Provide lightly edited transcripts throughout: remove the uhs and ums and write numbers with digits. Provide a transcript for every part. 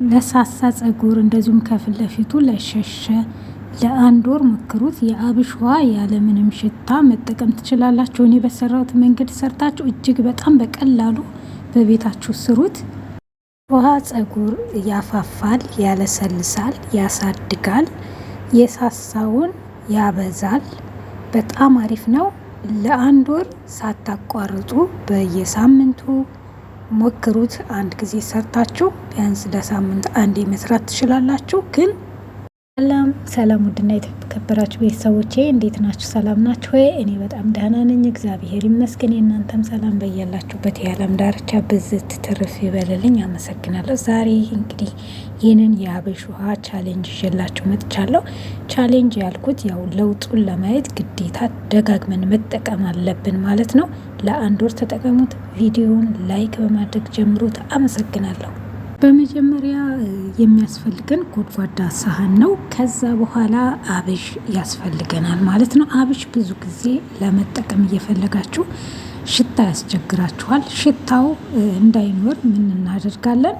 ለሳሳ ጸጉር እንደዚሁም ከፊት ለፊቱ ለሸሸ ለአንድ ወር ሞክሩት። የአብሽ ውሃ ያለምንም ሽታ መጠቀም ትችላላችሁ። እኔ በሰራሁት መንገድ ሰርታችሁ እጅግ በጣም በቀላሉ በቤታችሁ ስሩት። ውሃ ጸጉር ያፋፋል፣ ያለሰልሳል፣ ያሳድጋል፣ የሳሳውን ያበዛል። በጣም አሪፍ ነው። ለአንድ ወር ሳታቋርጡ በየሳምንቱ ሞክሩት። አንድ ጊዜ ሰርታችሁ ቢያንስ ለሳምንት አንዴ መስራት ትችላላችሁ ግን ሰላም ሰላም፣ ውድና የተከበራችሁ ቤተሰቦቼ እንዴት ናችሁ? ሰላም ናችሁ ወይ? እኔ በጣም ደህና ነኝ፣ እግዚአብሔር ይመስገን። የእናንተም ሰላም በያላችሁበት የዓለም ዳርቻ ብዝት ትርፍ ይበልልኝ። አመሰግናለሁ። ዛሬ እንግዲህ ይህንን የአብሽ ውሃ challenge ይዤላችሁ መጥቻለሁ። challenge ያልኩት ያው ለውጡን ለማየት ግዴታ ደጋግመን መጠቀም አለብን ማለት ነው። ለአንድ ወር ተጠቀሙት። ቪዲዮውን like በማድረግ ጀምሩት። አመሰግናለሁ። በመጀመሪያ የሚያስፈልገን ጎድጓዳ ሳህን ነው። ከዛ በኋላ አብሽ ያስፈልገናል ማለት ነው። አብሽ ብዙ ጊዜ ለመጠቀም እየፈለጋችሁ ሽታ ያስቸግራችኋል። ሽታው እንዳይኖር ምን እናደርጋለን?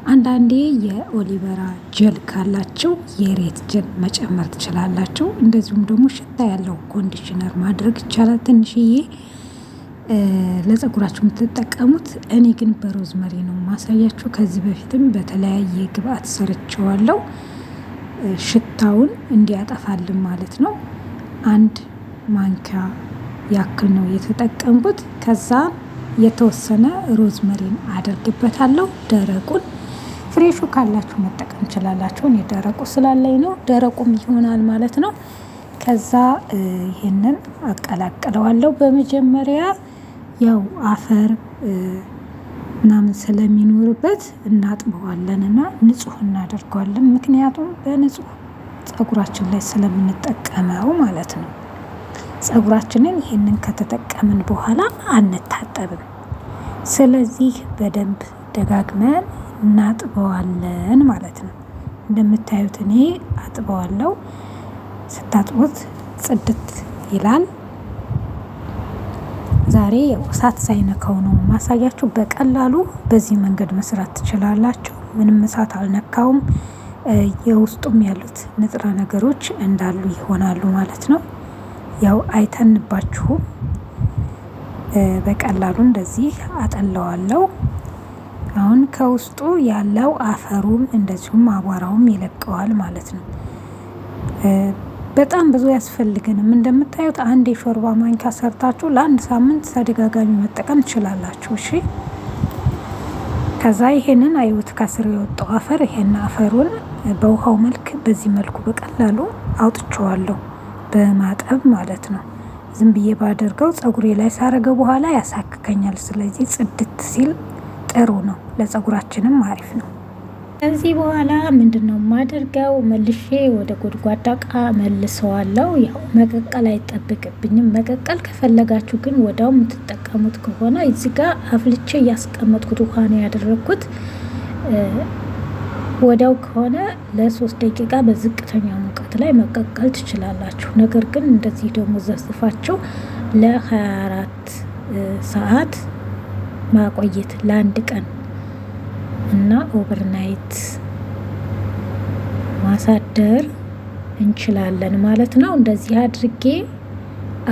አንዳንዴ የ aloe vera gel ካላችሁ የሬት ጀል መጨመር ትችላላችሁ። እንደዚሁም ደግሞ ሽታ ያለው conditioner ማድረግ ይቻላል ትንሽዬ ለፀጉራችሁ የምትጠቀሙት። እኔ ግን በ rosemary ነው ማሳያችሁ። ከዚህ በፊትም በተለያየ ግብአት ሰርቸዋለሁ። ሽታውን እንዲያጠፋልን ማለት ነው። አንድ ማንኪያ ያክል ነው የተጠቀምኩት። ከዛ የተወሰነ rosemary ን አደርግበታለሁ። ደረቁን fresh ኡ ካላችሁ መጠቀም ትችላላችሁ። እኔ ደረቁ ስላለኝ ነው። ደረቁም ይሆናል ማለት ነው። ከዛ ይህንን አቀላቅለዋለሁ። በመጀመሪያ ያው አፈር ምናምን ስለሚኖርበት እናጥበዋለን እና ንጹህ እናደርገዋለን። ምክንያቱም በንጹህ ፀጉራችን ላይ ስለምንጠቀመው ማለት ነው። ፀጉራችንን ይህንን ከተጠቀምን በኋላ አንታጠብም። ስለዚህ በደንብ ደጋግመን እናጥበዋለን ማለት ነው። እንደምታዩት እኔ አጥበዋለሁ። ስታጥቡት ጽድት ይላል። ዛሬ ያው እሳት ሳይነካው ነው ማሳያችሁ። በቀላሉ በዚህ መንገድ መስራት ትችላላችሁ። ምንም እሳት አልነካውም። የውስጡም ያሉት ንጥረ ነገሮች እንዳሉ ይሆናሉ ማለት ነው። ያው አይተንባችሁም። በቀላሉ እንደዚህ አጠለዋለሁ። አሁን ከውስጡ ያለው አፈሩም እንደዚሁም አቧራውም ይለቀዋል ማለት ነው። በጣም ብዙ ያስፈልገንም። እንደምታዩት አንድ የሾርባ ማንኪያ ሰርታችሁ ለአንድ ሳምንት ተደጋጋሚ መጠቀም ትችላላችሁ። እሺ ከዛ ይሄንን አዩት፣ ከስር የወጣው አፈር ይሄን አፈሩን በውሃው መልክ በዚህ መልኩ በቀላሉ አውጥቼዋለሁ፣ በማጠብ ማለት ነው። ዝም ብዬ ባደርገው ጸጉሬ ላይ ሳረገው በኋላ ያሳክከኛል። ስለዚህ ጽድት ሲል ጥሩ ነው፣ ለጸጉራችንም አሪፍ ነው። ከዚህ በኋላ ምንድን ነው የማደርገው? መልሼ ወደ ጎድጓዳ እቃ መልሰዋለሁ። ያው መቀቀል አይጠበቅብኝም። መቀቀል ከፈለጋችሁ ግን ወዲያው የምትጠቀሙት ከሆነ እዚህ ጋር አፍልቼ እያስቀመጥኩት ውሃ ነው ያደረግኩት። ወዲያው ከሆነ ለ3 ደቂቃ በዝቅተኛ ሙቀት ላይ መቀቀል ትችላላችሁ። ነገር ግን እንደዚህ ደግሞ ዘፍዝፋችሁ ለ24 ሰዓት ማቆየት፣ ለአንድ ቀን እና overnight ማሳደር እንችላለን ማለት ነው። እንደዚህ አድርጌ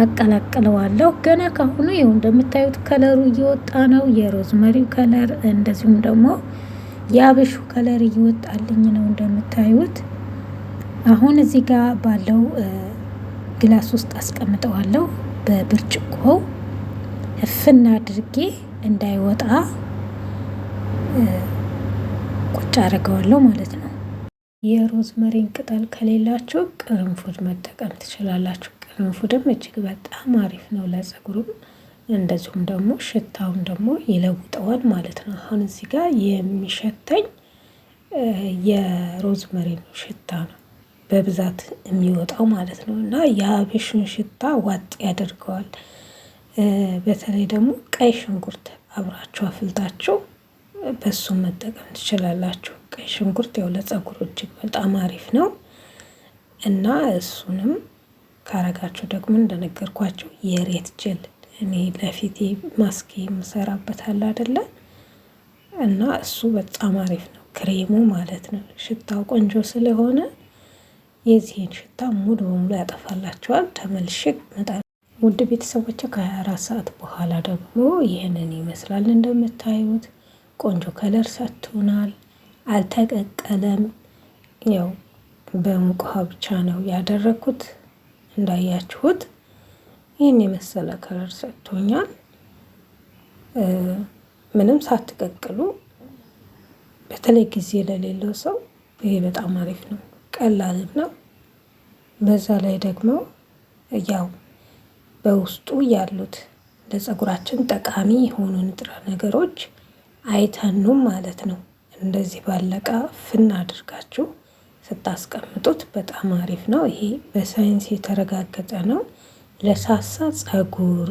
አቀላቅለዋለሁ። ገና ካሁኑ ይኸው እንደምታዩት color ኡ እየወጣ ነው። የ rosemary ው color እንደዚሁም ደግሞ የአብሹ color እየወጣልኝ ነው እንደምታዩት። አሁን እዚህ ጋር ባለው glass ውስጥ አስቀምጠዋለሁ። በብርጭቆ እፍና አድርጌ እንዳይወጣ ቁጭ አድርገዋለሁ ማለት ነው። የ rosemary ን ቅጠል ከሌላችሁ ቅርንፉድ መጠቀም ትችላላችሁ። ቅርንፉድም እጅግ በጣም አሪፍ ነው ለፀጉሩም፣ እንደዚሁም ደግሞ ሽታውን ደግሞ ይለውጠዋል ማለት ነው። አሁን እዚህ ጋር የሚሸተኝ የ rosemary ን ሽታ ነው በብዛት የሚወጣው ማለት ነው። እና የአብሹን ሽታ ዋጥ ያደርገዋል። በተለይ ደግሞ ቀይ ሽንኩርት አብራችሁ አፍልታችሁ በሱ መጠቀም ትችላላችሁ። ቀይ ሽንኩርት ያው ለፀጉር እጅግ በጣም አሪፍ ነው እና እሱንም ካረጋችሁ ደግሞ እንደነገርኳችሁ የሬት ጀል እኔ ለፊቴ ማስክ የምሰራበት አለ አይደለ? እና እሱ በጣም አሪፍ ነው። ክሬሙ ማለት ነው። ሽታው ቆንጆ ስለሆነ የዚህን ሽታ ሙሉ በሙሉ ያጠፋላችኋል። ተመልሼ እመጣለሁ። ውድ ቤተሰቦች ከ24 ሰዓት በኋላ ደግሞ ይህንን ይመስላል። እንደምታዩት ቆንጆ color ሰጥቶናል። አልተቀቀለም። ያው በሙቅ ውሃ ብቻ ነው ያደረግኩት። እንዳያችሁት ይህን የመሰለ color ሰጥቶኛል። ምንም ሳትቀቅሉ በተለይ ጊዜ ለሌለው ሰው ይሄ በጣም አሪፍ ነው፣ ቀላልም ነው። በዛ ላይ ደግሞ ያው በውስጡ ያሉት ለፀጉራችን ጠቃሚ የሆኑ ንጥረ ነገሮች አይተኑም ማለት ነው። እንደዚህ ባለቃ ፍና አድርጋችሁ ስታስቀምጡት በጣም አሪፍ ነው። ይሄ በሳይንስ የተረጋገጠ ነው። ለሳሳ ፀጉር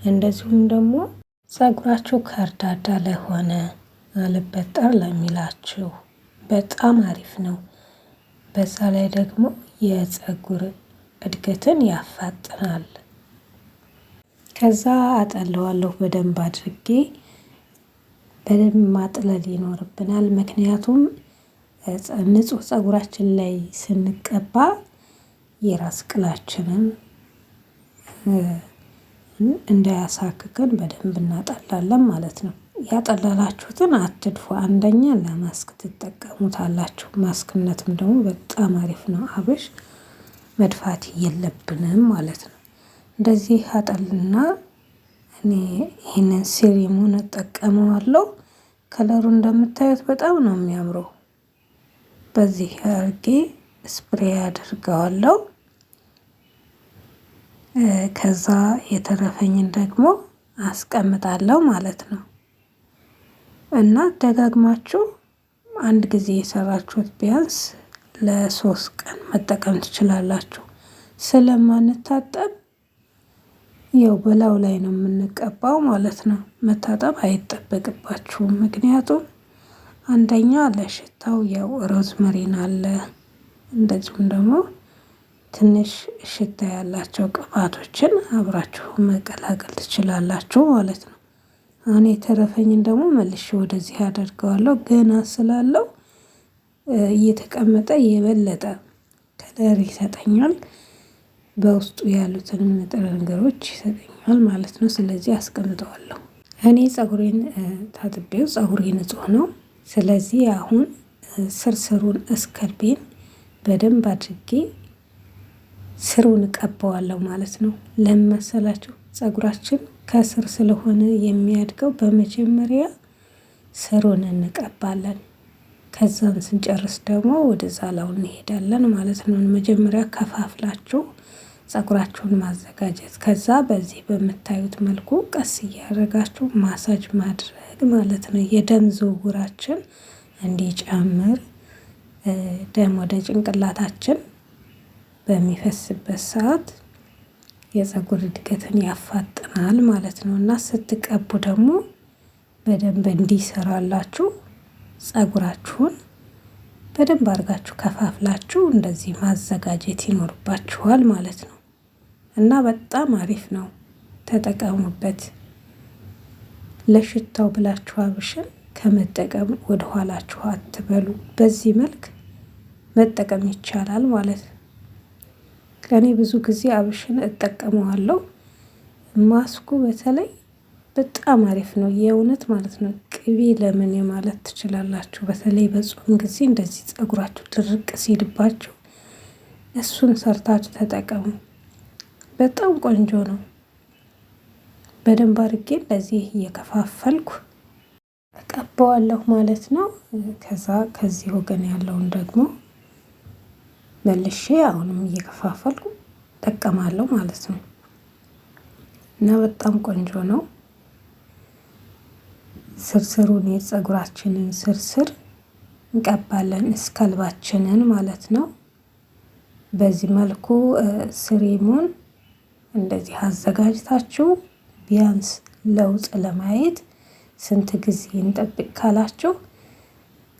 እንደዚሁም ደግሞ ፀጉራችሁ ከርዳዳ ለሆነ አልበጠር ለሚላችሁ በጣም አሪፍ ነው። በዛ ላይ ደግሞ የፀጉር እድገትን ያፋጥናል። ከዛ አጠለዋለሁ በደንብ አድርጌ በደንብ ማጥለል ይኖርብናል። ምክንያቱም ንጹህ ፀጉራችን ላይ ስንቀባ የራስ ቅላችንን እንዳያሳክከን በደንብ እናጠላለን ማለት ነው። ያጠላላችሁትን አትድፉ። አንደኛ ለማስክ ትጠቀሙታላችሁ። ማስክነትም ደግሞ በጣም አሪፍ ነው። አብሽ መድፋት የለብንም ማለት ነው። እንደዚህ አጠልና እኔ ይህንን serum ኡን እጠቀመዋለሁ። color ኡ እንደምታዩት በጣም ነው የሚያምረው። በዚህ አርጌ spray አድርገዋለሁ። ከዛ የተረፈኝን ደግሞ አስቀምጣለሁ ማለት ነው። እና ደጋግማችሁ አንድ ጊዜ የሰራችሁት ቢያንስ ለ3 ቀን መጠቀም ትችላላችሁ። ስለማንታጠብ ያው በላዩ ላይ ነው የምንቀባው ማለት ነው። መታጠብ አይጠበቅባችሁም። ምክንያቱም አንደኛ ለሽታው ያው rosemary ን አለ፣ እንደዚሁም ደግሞ ትንሽ ሽታ ያላቸው ቅባቶችን አብራችሁ መቀላቀል ትችላላችሁ ማለት ነው። አሁን የተረፈኝን ደግሞ መልሼ ወደዚህ አደርገዋለሁ። ገና ስላለው እየተቀመጠ የበለጠ color ይሰጠኛል። በውስጡ ያሉትንም ንጥረ ነገሮች ይሰጠኛል ማለት ነው። ስለዚህ አስቀምጠዋለሁ። እኔ ፀጉሬን ታጥቤው ፀጉሬ ንጹህ ነው። ስለዚህ አሁን ስርስሩን scalp ኤን በደንብ አድርጌ ስሩን እቀባዋለሁ ማለት ነው። ለምን መሰላችሁ? ፀጉራችን ከስር ስለሆነ የሚያድገው በመጀመሪያ ስሩን እንቀባለን። ከዛን ስንጨርስ ደግሞ ወደ ዛላው እንሄዳለን ማለት ነው። መጀመሪያ ከፋፍላችሁ ፀጉራችሁን ማዘጋጀት፣ ከዛ በዚህ በምታዩት መልኩ ቀስ እያደረጋችሁ ማሳጅ ማድረግ ማለት ነው። የደም ዝውውራችን እንዲጨምር ደም ወደ ጭንቅላታችን በሚፈስበት ሰዓት የፀጉር እድገትን ያፋጥናል ማለት ነው። እና ስትቀቡ ደግሞ በደንብ እንዲሰራላችሁ ፀጉራችሁን በደንብ አድርጋችሁ ከፋፍላችሁ እንደዚህ ማዘጋጀት ይኖርባችኋል ማለት ነው። እና በጣም አሪፍ ነው፣ ተጠቀሙበት። ለሽታው ብላችሁ አብሽን ከመጠቀም ወደ ኋላችሁ አትበሉ። በዚህ መልክ መጠቀም ይቻላል ማለት ነው። እኔ ብዙ ጊዜ አብሽን እጠቀመዋለሁ። ማስኩ በተለይ በጣም አሪፍ ነው የእውነት ማለት ነው። ቅቤ ለምን ማለት ትችላላችሁ። በተለይ በጾም ጊዜ እንደዚህ ጸጉራችሁ ድርቅ ሲልባችሁ እሱን ሰርታችሁ ተጠቀሙ። በጣም ቆንጆ ነው። በደንብ አድርጌ እንደዚህ እየከፋፈልኩ እቀባዋለሁ ማለት ነው። ከዛ ከዚህ ወገን ያለውን ደግሞ መልሼ አሁንም እየከፋፈልኩ እጠቀማለሁ ማለት ነው። እና በጣም ቆንጆ ነው። ስርስሩን የፀጉራችንን ስርስር እንቀባለን scalp ኣችንን ማለት ነው። በዚህ መልኩ serum ኡን እንደዚህ አዘጋጅታችሁ ቢያንስ ለውጥ ለማየት ስንት ጊዜ እንጠብቅ ካላችሁ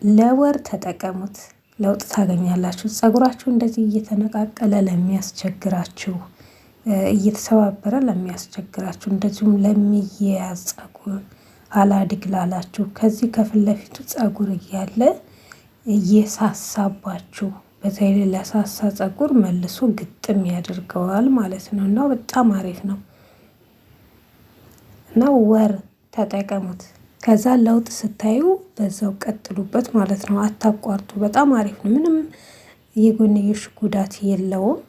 ለወር ተጠቀሙት። ለውጥ ታገኛላችሁ። ፀጉራችሁ እንደዚህ እየተነቃቀለ ለሚያስቸግራችሁ፣ እየተሰባበረ ለሚያስቸግራችሁ፣ እንደዚሁም ለሚያያዝ ፀጉር አላድግ ላላችሁ፣ ከዚህ ከፊት ለፊቱ ጸጉር እያለ እየሳሳባችሁ፣ በተለይ ለሳሳ ጸጉር መልሶ ግጥም ያደርገዋል ማለት ነው እና በጣም አሪፍ ነው እና ወር ተጠቀሙት። ከዛ ለውጥ ስታዩ በዛው ቀጥሉበት ማለት ነው። አታቋርጡ። በጣም አሪፍ ነው። ምንም የጎንዮሽ ጉዳት የለውም።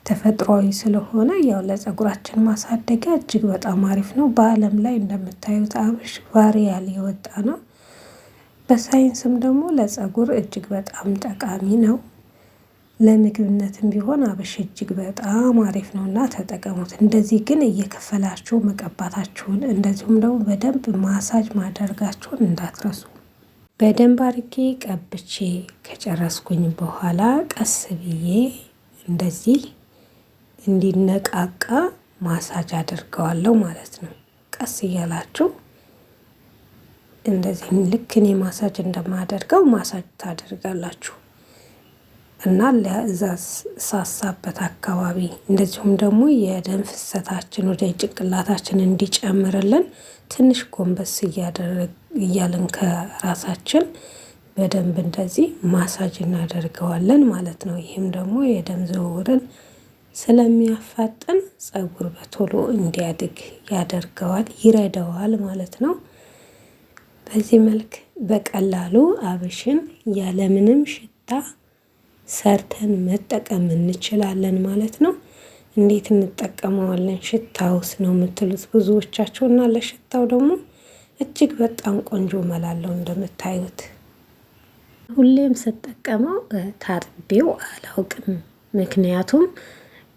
ተፈጥሯዊ ስለሆነ ያው ለፀጉራችን ማሳደጊያ እጅግ በጣም አሪፍ ነው። በዓለም ላይ እንደምታዩት አብሽ viral የወጣ ነው። በሳይንስም ደግሞ ለፀጉር እጅግ በጣም ጠቃሚ ነው። ለምግብነትም ቢሆን አብሽ እጅግ በጣም አሪፍ ነው እና ተጠቀሙት። እንደዚህ ግን እየከፈላችሁ መቀባታችሁን እንደዚሁም ደግሞ በደንብ ማሳጅ ማድረጋችሁን እንዳትረሱ። በደንብ አርጌ ቀብቼ ከጨረስኩኝ በኋላ ቀስ ብዬ እንደዚህ እንዲነቃቃ ማሳጅ አድርገዋለሁ ማለት ነው። ቀስ እያላችሁ እንደዚህ ልክ እኔ ማሳጅ እንደማደርገው ማሳጅ ታደርጋላችሁ እና ለዛ ሳሳበት አካባቢ እንደዚሁም ደግሞ የደም ፍሰታችን ወደ ጭንቅላታችን እንዲጨምርልን ትንሽ ጎንበስ እያልን ከራሳችን በደንብ እንደዚህ ማሳጅ እናደርገዋለን ማለት ነው። ይህም ደግሞ የደም ዝውውርን ስለሚያፋጥን ፀጉር በቶሎ እንዲያድግ ያደርገዋል፣ ይረዳዋል ማለት ነው። በዚህ መልክ በቀላሉ አብሽን ያለምንም ሽታ ሰርተን መጠቀም እንችላለን ማለት ነው። እንዴት እንጠቀመዋለን? ሽታውስ ነው የምትሉት ብዙዎቻችሁ እና ለሽታው ደግሞ እጅግ በጣም ቆንጆ መላለው እንደምታዩት ሁሌም ስጠቀመው ታጥቤው አላውቅም። ምክንያቱም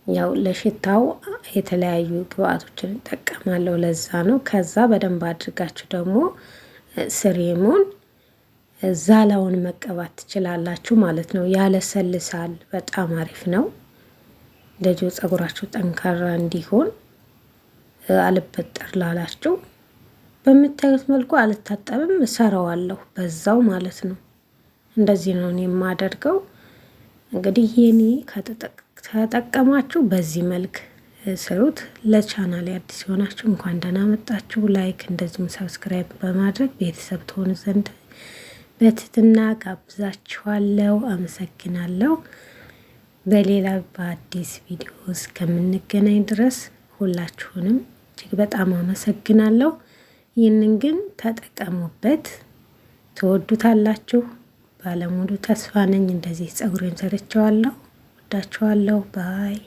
ያው ለሽታው የተለያዩ ግብአቶችን እጠቀማለሁ ለዛ ነው። ከዛ በደንብ አድርጋችሁ ደግሞ ስሬሙን ዛላውን መቀባት ትችላላችሁ ማለት ነው። ያለሰልሳል። በጣም አሪፍ ነው። እንደዚሁ ጸጉራችሁ ጠንካራ እንዲሆን አልበጠር ላላችሁ በምታዩት መልኩ አልታጠብም፣ እሰራዋለሁ በዛው ማለት ነው። እንደዚህ ነው እኔ የማደርገው። እንግዲህ የኔ ከተጠቀማችሁ በዚህ መልክ ስሩት። ለቻናል አዲስ የሆናችሁ እንኳን ደህና መጣችሁ። like እንደዚሁም subscribe በማድረግ ቤተሰብ ትሆኑ ዘንድ በትህትና ጋብዛችኋለሁ። አመሰግናለሁ። በሌላ በአዲስ ቪዲዮ እስከምንገናኝ ድረስ ሁላችሁንም እጅግ በጣም አመሰግናለሁ። ይህንን ግን ተጠቀሙበት፣ ትወዱታላችሁ። ባለሙሉ ተስፋ ነኝ። እንደዚህ ፀጉሬን ሰርቸዋለሁ። ወዳችኋለሁ። bye።